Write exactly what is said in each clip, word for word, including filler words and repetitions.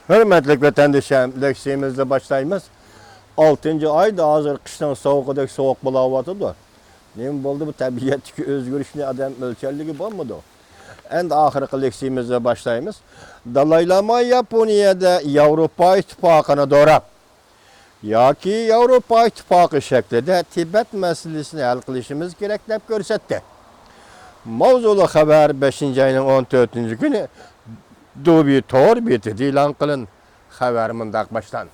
ھۆرمەتلىك ۋەتەندىشىم، لېكسىيىمىزنى باشلايمىز. ئالتىنچى ئايدا ھازىر قىشنىڭ سوغۇقىدەك سوغۇق بولاۋاتىدۇ. نېمە بولدى؟ بۇ تەبىئەتتىكى ئۆزگىرىشنى ئادەم ئۆلچەرلىكى بولمىدى. ئەمدى ئاخىرقى لېكسىيىمىزنى باشلايمىز. دالاي لاما ياپونىيەدە ياۋروپا ئىتتىپاقىنى دوراپ، ياكى ياۋروپا ئىتتىپاقى شەكلىدە تىبەت مەسىلىسىنى ھەل قىلىشىمىز كېرەك، دەپ كۆرسەتتى. ماۋزۇلۇق خەۋەر بەشىنچى ئاينىڭ ئون تۆتىنچى كۈنى دۇبى تور بېتىدە ئېلان قىلىندى. خەۋەر مۇنداق باشلاندى.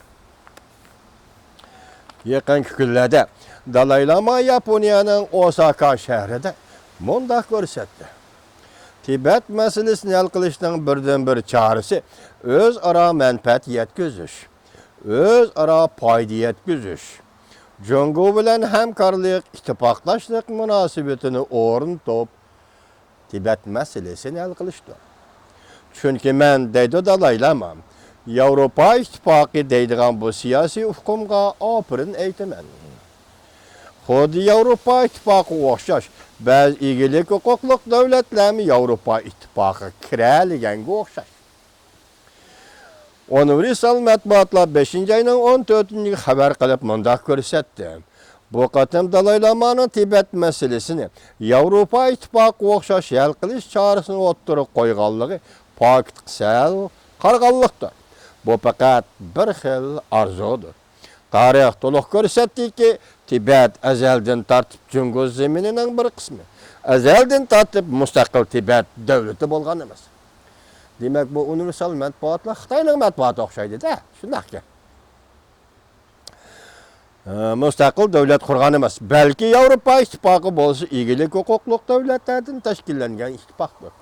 يېقىنقى كۈنلەردە دالاي لاما ياپونىيەنىڭ ئوساكا شەھىرىدە مۇنداق كۆرسەتتى: تىبەت مەسىلىسىنى ھەل قىلىشنىڭ بىردىنبىر چارىسى ئۆزئارا مەنپەئەت يەتكۈزۈش، ئۆزئارا پايدا يەتكۈزۈش، جۇڭگو بىلەن ھەمكارلىق، ئىتتىپاقداشلىق مۇناسىۋىتىنى ئورنىتىپ، تىبەت مەسىلىسىنى ھەل قىلىشتۇر. چۈنكى مەن، دەيدۇ دالاي لاما، ياۋروپا ئىتتىپاقى دەيدىغان بۇ سىياسىي ئۇقۇمغا ئاپىرىن ئېيتىمەن. خۇددى ياۋروپا ئىتتىپاقىغا ئوخشاش، بەزى ئىگىلىك ھوقۇقلۇق دۆلەتلەرمۇ ياۋروپا ئىتتىپاقىغا كىرەلىگەنگە ئوخشاش. ئۇنىۋېرسال مەتبۇئاتلار بەشىنچى ئاينىڭ ئون تۆتىنچى خەۋەر قىلىپ مۇنداق كۆرسەتتى: بۇ قېتىم دالاي لامانىڭ تىبەت مەسىلىسىنى ياۋروپا ئىتتىپاقىغا ئوخشاش ھەل قىلىش چارىسىنى ئوتتۇرىغا قويغانلىقى پاكىتقا سەل قارىغانلىقتۇر. بۇ پەقەت بىر خىل ئارزۇدۇر. تارىخ تولۇق كۆرسەتتىكى، تىبەت ئەزەلدىن تارتىپ جۇڭگو زېمىنىنىڭ بىر قىسمى، ئەزەلدىن تارتىپ مۇستەقىل تىبەت دۆلىتى بولغان ئەمەس. دېمەك، بۇ ئۇنىۋېرسال مەتبۇئاتلار خىتاينىڭ مەتبۇئاتى ئوخشايدۇ-دە، شۇنداقكەن. ئە، مۇستەقىل دۆلەت قۇرغان ئەمەس، بەلكى ياۋروپا ئىتتىپاقى بولسا ئىگىلىك ھوقۇقلۇق دۆلەتلەردىن تەشكىللەنگەن ئىتتىپاقتۇر.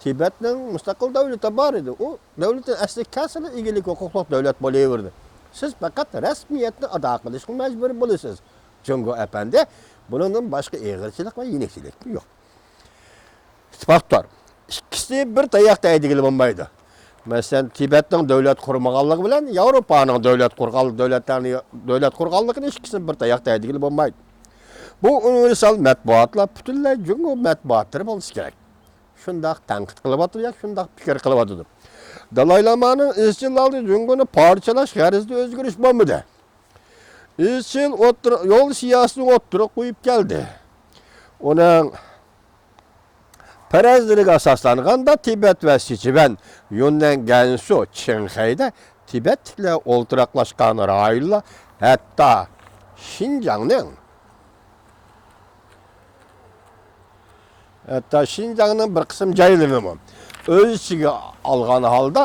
تىبەتنىڭ مۇستەقىل دۆلىتى بار ئىدى، ئۇ دۆلىتى ئەسلىگە كەلسىلا ئىگىلىك ھوقۇقلۇق دۆلەت بولۇۋېرىدۇ. سىز پەقەت رەسمىيەتنى ئادا قىلىشقا مەجبۇر بولىسىز. جۇڭگو ئەپەندى، بۇنىڭدىن باشقا ئېغىرچىلىق ۋە يېنىكچىلىكمۇ يوق. ئىتتىپاق تور. ئىككىسى بىر تاياقتا ھەيدىگىلى بولمايدۇ. مەسىلەن، تىبەتنىڭ دۆلەت قۇرمىغانلىقى بىلەن ياۋروپانىڭ دۆلەت قۇرغان، دۆلەتلەرنى، دۆلەت قۇرغانلىقىنى ئىككىسىنى بىر تاياقتا ھەيدىگىلى بولمايدۇ. بۇ ئۇنىۋېرسال مەتبۇئاتلار پۈتۈنلەي جۇڭگو مەتبۇئاتلىرى بولسا كېرەك. شۇنداق تەنقىد قىلىۋاتىدۇ ياكى شۇنداق پىكىر قىلىۋاتىدۇ. دالاي لامانىڭ ئىزچىل ھالدا جۇڭگونى پارچىلاش غەرىزىدە ئۆزگىرىش بولمىدى. ئىزچىل ئوتتۇرا، يول سىياسىتىنى ئوتتۇرىغا قويۇپ كەلدى. ئۇنىڭ پەرەزلىرىگە ئاساسلانغاندا، تىبەت ۋە سىچۈەن، يۈننەن گەنسۇ، چىڭخەيدە تىبەتلىكلەر ئولتۇراقلاشقان رايونلار، ھەتتا شىنجاڭنىڭ، ھەتتا شىنجاڭنىڭ بىر قىسىم جايلىرىنىمۇ ئۆز ئىچىگە ئالغان ھالدا،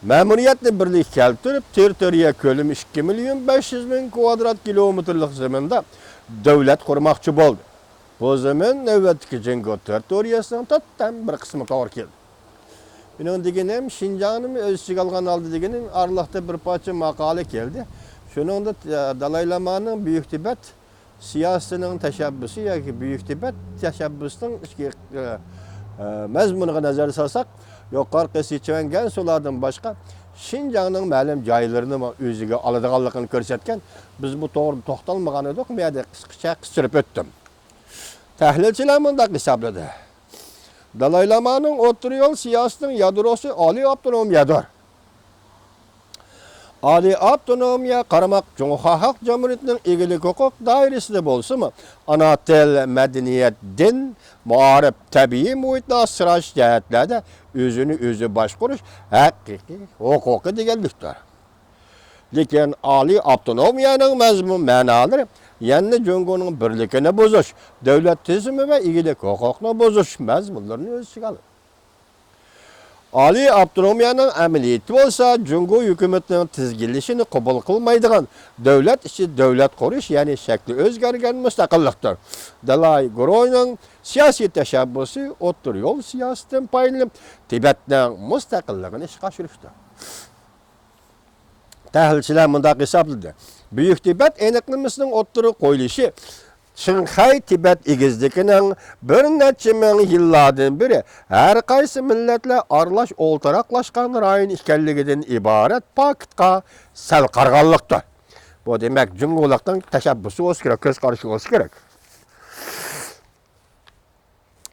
مەمۇرىيەتنى بىرلىككە كەلتۈرۈپ، تېررىتورىيە كۆلىمى ئىككى مىليون بەش يۈز مىڭ كۋادرات كىلومېتىرلىق زېمىندا دۆلەت قۇرماقچى بولدى. بۇ زېمىن نۆۋەتتىكى جۇڭگو تېررىتورىيەسىنىڭ تۆتتىن بىر قىسمىغا توغرا كېلىدۇ. مېنىڭ دېگىنىم، شىنجاڭنىمۇ ئۆز ئىچىگە ئالغان ھالدا دېگىنىم، ئارىلىقتا بىر پارچە ماقالە كەلدى. شۇنىڭدا، ئە، دالاي لامانىڭ بۈيۈك تىبەت سىياسىتىنىڭ تەشەببۇسى ياكى بۈيۈك تىبەت تەشەببۇسىنىڭ ئىچكى، ئە، ئە، مەزمۇنىغا نەزەر سالساق، يۇقىرىقى سىچۈەن، گەنسۇلاردىن باشقا شىنجاڭنىڭ مەلۇم جايلىرىنىمۇ ئۆزىگە ئالىدىغانلىقىنى كۆرسەتكەن. بىز بۇ توغرىدا توختالمىغان ئىدۇق، بۇ يەردە قىسقىچە قىستۇرۇپ ئۆتتۈم. تەھلىلچىلەر مۇنداق ھېسابلىدى. دالاي لامانىڭ ئوتتۇرا يول سىياسىتىنىڭ يادروسى ئالىي ئاپتونومىيەدۇر. ئالىي ئاپتونومىيە قارىماق جۇڭخۇا خەلق جۇمھۇرىيىتىنىڭ ئىگىلىك ھوقۇق دائىرىسىدە بولسىمۇ، ئانا تىل، مەدەنىيەت، دىن، مائارىپ، تەبىئىي مۇھىتنى ئاسراش جەھەتلەردە ئۆزىنى ئۆزى باشقۇرۇش ھەقىقىي ھوقۇقى دېگەنلىكتۇر. لېكىن ئالىي ئاپتونومىيەنىڭ مەزمۇن مەنالىرى يەنە جۇڭگونىڭ بىرلىكىنى بۇزۇش، دۆلەت تۈزۈمى ۋە ئىگىلىك ھوقۇقنى بۇزۇش مەزمۇنلىرىنى ئۆز ئىچىگە ئالىدۇ. ئالىي ئاپتونومىيەنىڭ ئەمەلىيىتى بولسا جۇڭگو ھۆكۈمىتىنىڭ تىزگىنلىشىنى قوبۇل قىلمايدىغان دۆلەت ئىچى دۆلەت قۇرۇش، يەنى شەكلى ئۆزگەرگەن مۇستەقىللىقتۇر. دالاي گۇرۇھىنىڭ سىياسىي تەشەببۇسى ئوتتۇرا يول سىياسىتىدىن پايدىلىنىپ، تىبەتنىڭ مۇستەقىللىقىنى ئىشقا ئاشۇرۇشتۇر. تەھلىلچىلەر مۇنداق ھېسابلىدى: بۈيۈك تىبەت ئېنىقلىمىسىنىڭ ئوتتۇرىغا قويۇلۇشى چىڭخەي تىبەت ئېگىزلىكىنىڭ بىر نەچچە مىڭ يىللاردىن بېرى ھەر قايسى مىللەتلەر ئارىلاش ئولتۇراقلاشقان رايون ئىكەنلىكىدىن ئىبارەت پاكىتقا سەل قارىغانلىقتۇر. بۇ، دېمەك، جۇڭگولۇقنىڭ تەشەببۇسى بولسا كېرەك، كۆز قارىشى بولسا كېرەك.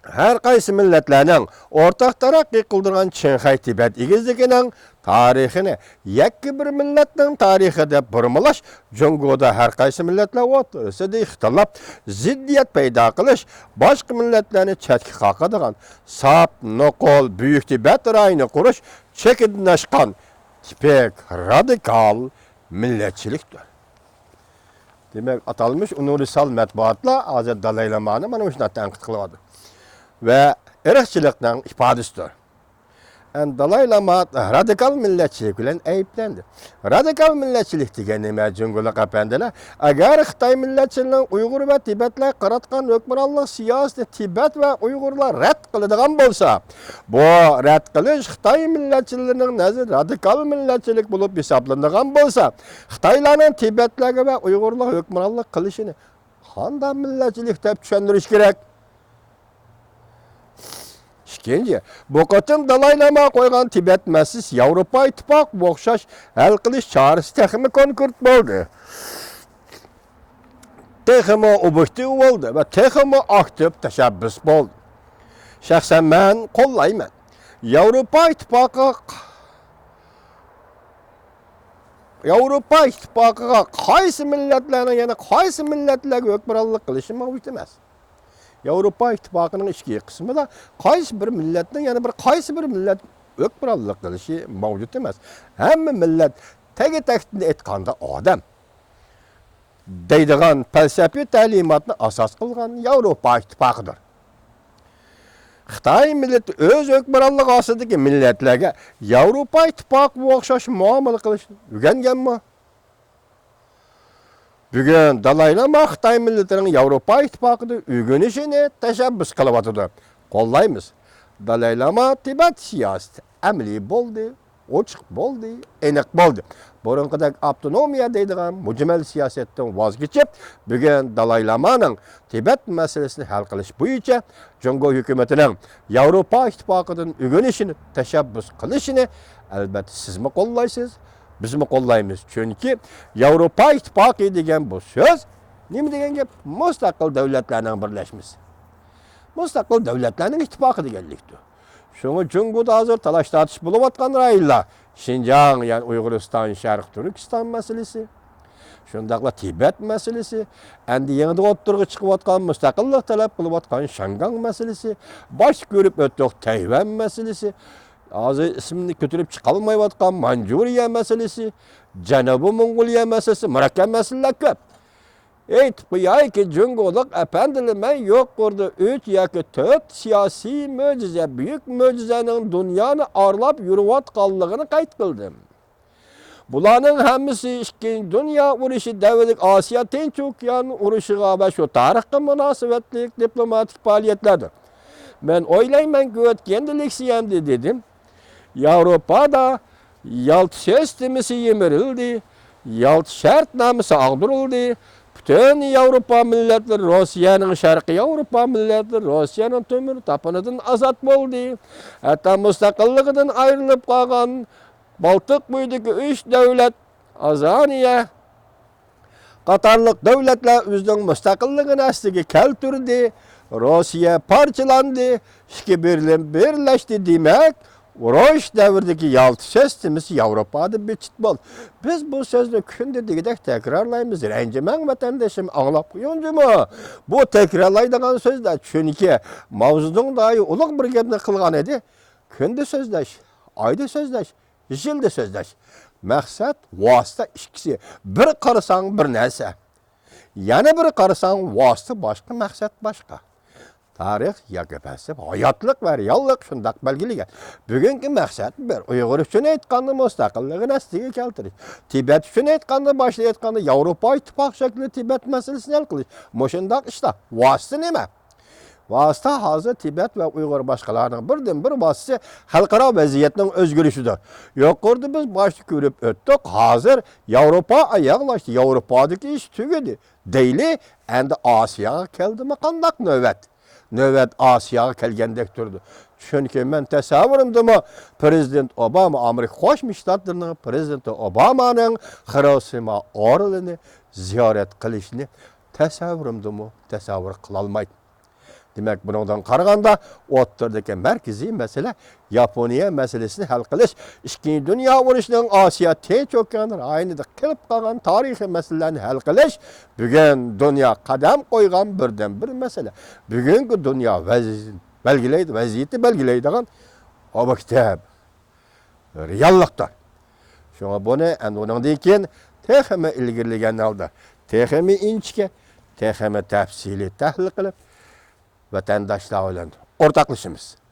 ھەر قايسى مىللەتلەرنىڭ ئورتاق تەرەققىي قىلدۇرغان چىڭخەي تىبەت ئېگىزلىكىنىڭ تارىخىنى يەككە بىر مىللەتنىڭ تارىخى دەپ بۇرمىلاش، جۇڭگودا ھەر قايسى مىللەتلەر ئوتتۇرىسىدا ئىختىلاپ، زىددىيەت پەيدا قىلىش، باشقا مىللەتلەرنى چەتكە قاقىدىغان، ساپ، نوقۇل، بۈيۈك تىبەت رايىنى قۇرۇش، چېكىدىن ئاشقان تىپىك رادىكال مىللەتچىلىكتۇر. دېمەك، ئاتالمىش ئۇنىۋېرسال مەتبۇئاتلار ھازىر دالاي لامانى مانا مۇشۇنداق تەنقىد قىلىۋاتىدۇ. ۋە ئىرقچىلىقنىڭ ئىپادىسىدۇر. ئەمدى دالاي لاما رادىكال مىللەتچىلىك بىلەن ئەيىبلەندى. رادىكال مىللەتچىلىك دېگەن نېمە، جۇڭگولۇق ئەپەندىلەر؟ ئەگەر خىتاي مىللەتچىلىرىنىڭ ئۇيغۇر ۋە تىبەتلەرگە قاراتقان ھۆكۈمرانلىق سىياسىتى تىبەت ۋە ئۇيغۇرلار رەت قىلىدىغان بولسا، بۇ رەت قىلىش خىتاي مىللەتچىلىرىنىڭ نەزىرىدە رادىكال مىللەتچىلىك بولۇپ ھېسابلىنىدىغان بولسا، خىتايلارنىڭ تىبەتلەرگە ۋە ئۇيغۇرلارغا ھۆكۈمرانلىق قىلىشىنى قانداق مىللەتچىلىك دەپ چۈشەندۈرۈش كېرەك؟ ئىككىنچى، بۇ قېتىم دالاي لاما قويغان تىبەت مەسىلىسى ياۋروپا ئىتتىپاقىغا ئوخشاش ھەل قىلىش چارىسى تېخىمۇ كونكرېت بولدى. تېخىمۇ ئوبيېكتىپ بولدى ۋە تېخىمۇ ئاكتىپ تەشەببۇس بولدى. شەخسەن مەن قوللايمەن. ياۋروپا ئىتتىپاقى، ياۋروپا ئىتتىپاقىغا قايسى مىللەتلەرنىڭ يەنە قايسى مىللەتلەرگە ھۆكۈمرانلىق قىلىشى ماۋجۇت ئەمەس. ياۋروپا ئىتتىپاقىنىڭ ئىچكى قىسمىدا قايسى بىر مىللەتنىڭ يەنە بىر قايسى بىر مىللەت ھۆكۈمرانلىق قىلىشى ماۋجۇت ئەمەس. ھەممە مىللەت، تەگى تەكتىنى ئېيتقاندا، ئادەم دەيدىغان پەلسەپىي تەلىماتنى ئاساس قىلغان ياۋروپا ئىتتىپاقىدۇر. خىتاي مىللىتى ئۆز ھۆكۈمرانلىقى ئاستىدىكى مىللەتلەرگە ياۋروپا ئىتتىپاقىغا ئوخشاش مۇئامىلە قىلىشنى ئۆگەنگەنمۇ؟ بۈگۈن دالاي لاما خىتاي مىللىتىنىڭ ياۋروپا ئىتتىپاقىدا ئۆگىنىشىنى تەشەببۇس قىلىۋاتىدۇ. قوللايمىز. دالاي لاما تىبەت سىياسىتى ئەمەلىي بولدى، ئوچۇق بولدى، ئېنىق بولدى. بۇرۇنقىدەك ئاپتونومىيە دەيدىغان مۈجمەل سىياسەتتىن ۋاز كېچىپ، بۈگۈن دالاي لامانىڭ تىبەت مەسىلىسىنى ھەل قىلىش بويىچە جۇڭگو ھۆكۈمىتىنىڭ ياۋروپا ئىتتىپاقىدىن ئۆگىنىشىنى تەشەببۇس قىلىشىنى، ئەلۋەتتە، سىزمۇ قوللايسىز، بىزمۇ قوللايمىز. چۈنكى ياۋروپا ئىتتىپاقى دېگەن بۇ سۆز نېمە دېگەن گەپ؟ مۇستەقىل دۆلەتلەرنىڭ بىرلەشمىسى. مۇستەقىل دۆلەتلەرنىڭ ئىتتىپاقى دېگەنلىكتۇر. شۇڭا جۇڭگودا ھازىر تالاش-تارتىش بولۇۋاتقان رايونلار، شىنجاڭ، يەنى ئۇيغۇرىستان، شەرقىي تۈركىستان مەسىلىسى، شۇنداقلا تىبەت مەسىلىسى، ئەمدى يېڭىدىن ئوتتۇرىغا چىقىۋاتقان مۇستەقىللىق تەلەپ قىلىۋاتقان شياڭگاڭ مەسىلىسى، باشتا كۆرۈپ ئۆتتۇق، تەيۋەن مەسىلىسى، ھازىر ئىسمىنى كۆتۈرۈپ چىقالمايۋاتقان مانجۇرىيە مەسىلىسى، جەنۇبىي موڭغۇلىيە مەسىلىسى، مۇرەككەپ مەسىلىلەر كۆپ. ئېيتىپ قويايكى، جۇڭگولۇق ئەپەندىلەر، مەن يۇقىرىدا ئۈچ ياكى تۆت سىياسىي مۆجىزە، بۈيۈك مۆجىزەنىڭ دۇنيانى ئارىلاپ يۈرۈۋاتقانلىقىنى قەيت قىلدىم. بۇلارنىڭ ھەممىسى ئىككىنچى دۇنيا ئۇرۇشى دەۋرىدىكى ئاسىيا تىنچ ئوكيان ئۇرۇشىغا ۋە شۇ تارىخقا مۇناسىۋەتلىك دىپلوماتىك پائالىيەتلەردۇر. مەن ئويلايمەنكى، ئۆتكەندە لېكسىيەمدە دېدىم. ياۋروپادا يالتا سىستېمىسى يىمىرىلدى، يالتا شەرتنامىسى ئاغدۇرۇلدى. پۈتۈن ياۋروپا مىللەتلىرى، روسىيەنىڭ شەرقىي ياۋروپا مىللەتلىرى روسىيەنىڭ تۆمۈر تاپىنىدىن ئازاد بولدى. ھەتتا مۇستەقىللىقىدىن ئايرىلىپ قالغان بالتىق بويىدىكى ئۈچ دۆلەت، ئازانىيە، قاتارلىق دۆلەتلەر ئۆزىنىڭ مۇستەقىللىقىنى ئەسلىگە كەلتۈردى. روسىيە پارچىلاندى، ئىككى بىرلىم بىرلەشتى. دېمەك، ئۇرۇش دەۋرىدىكى يالتا سىستېمىسى ياۋروپادا بىتىت بولدى. بىز بۇ سۆزنى كۈندە دېگۈدەك تەكرارلايمىز. رەنجىمەڭ، ۋەتەندىشىم، ئاڭلاپ قويۇڭ جۇمۇ. بۇ تەكرارلايدىغان سۆزلەر. چۈنكى ماۋزېدۇڭ دائىم ئۇلۇغ بىر گەپنى قىلغان ئىدى. كۈندە سۆزلەش، ئايدا سۆزلەش، يىلدا سۆزلەش. مەقسەت، ۋاسىتە ئىككىسى. بىر قارىساڭ بىر نەرسە. يەنە بىر قارىساڭ ۋاسىتە باشقا، مەقسەت باشقا. تارىخ ياكى پەلسەپە، ھاياتلىق ۋە رېئاللىق شۇنداق بەلگىلىگەن. بۈگۈنكى مەقسەت بىر. ئۇيغۇر ئۈچۈن ئېيتقاندا مۇستەقىللىقىنى ئەسلىگە كەلتۈرۈش. تىبەت ئۈچۈن ئېيتقاندا، باشتا ئېيتقاندا ياۋروپا ئىتتىپاق شەكلىدە تىبەت مەسىلىسىنى ھەل قىلىش. مۇشۇنداق ئىشلار. ۋاسىتە نېمە؟ ۋاسىتە ھازىر تىبەت ۋە ئۇيغۇر باشقىلارنىڭ بىردىنبىر ۋاسىتىسى خەلقئارا ۋەزىيەتنىڭ ئۆزگىرىشىدۇر. يۇقىرىدا بىز باشتا كۆرۈپ ئۆتتۇق، ھازىر ياۋروپا ئاياغلاشتى، ياۋروپادىكى ئىش تۈگىدى دەيلى، ئەمدى ئاسىياغا كەلدىمۇ قانداق نۆۋەت؟ نۆۋەت ئاسىياغا كەلگەندەك تۇرىدۇ. چۈنكى مەن تەسەۋۋۇرۇمدىمۇ پىرېزىدېنت ئوباما، ئامېرىكا قوشما شتاتلىرىنىڭ پىرېزىدېنتى ئوبامانىڭ خىروشىما ئورىلىنى زىيارەت قىلىشىنى تەسەۋۋۇرۇمدىمۇ تەسەۋۋۇر قىلالمايتتىم. دېمەك، بۇنىڭدىن قارىغاندا، ئوتتۇرىدىكى مەركىزىي مەسىلە ياپونىيە مەسىلىسىنى ھەل قىلىش، ئىككىنچى دۇنيا ئۇرۇشىنىڭ ئاسىيا تىنچ ئوكيان رايونىدا قېلىپ قالغان تارىخىي مەسىلىلەرنى ھەل قىلىش بۈگۈن دۇنيا قەدەم قويغان بىردىنبىر مەسىلە. بۈگۈنكى دۇنيا ۋەز-، بەلگىلەيدۇ، ۋەزىيىتى بەلگىلەيدىغان ئوبيېكتىپ رېئاللىقتۇر. شۇڭا بۇنى ئەمدى ئۇنىڭدىن كېيىن تېخىمۇ ئىلگىرىلىگەن ھالدا، تېخىمۇ ئىنچىكە، تېخىمۇ تەپسىلىي تەھلىل قىلىپ، ۋەتەنداشلار بىلەن ئورتاقلىشىمىز.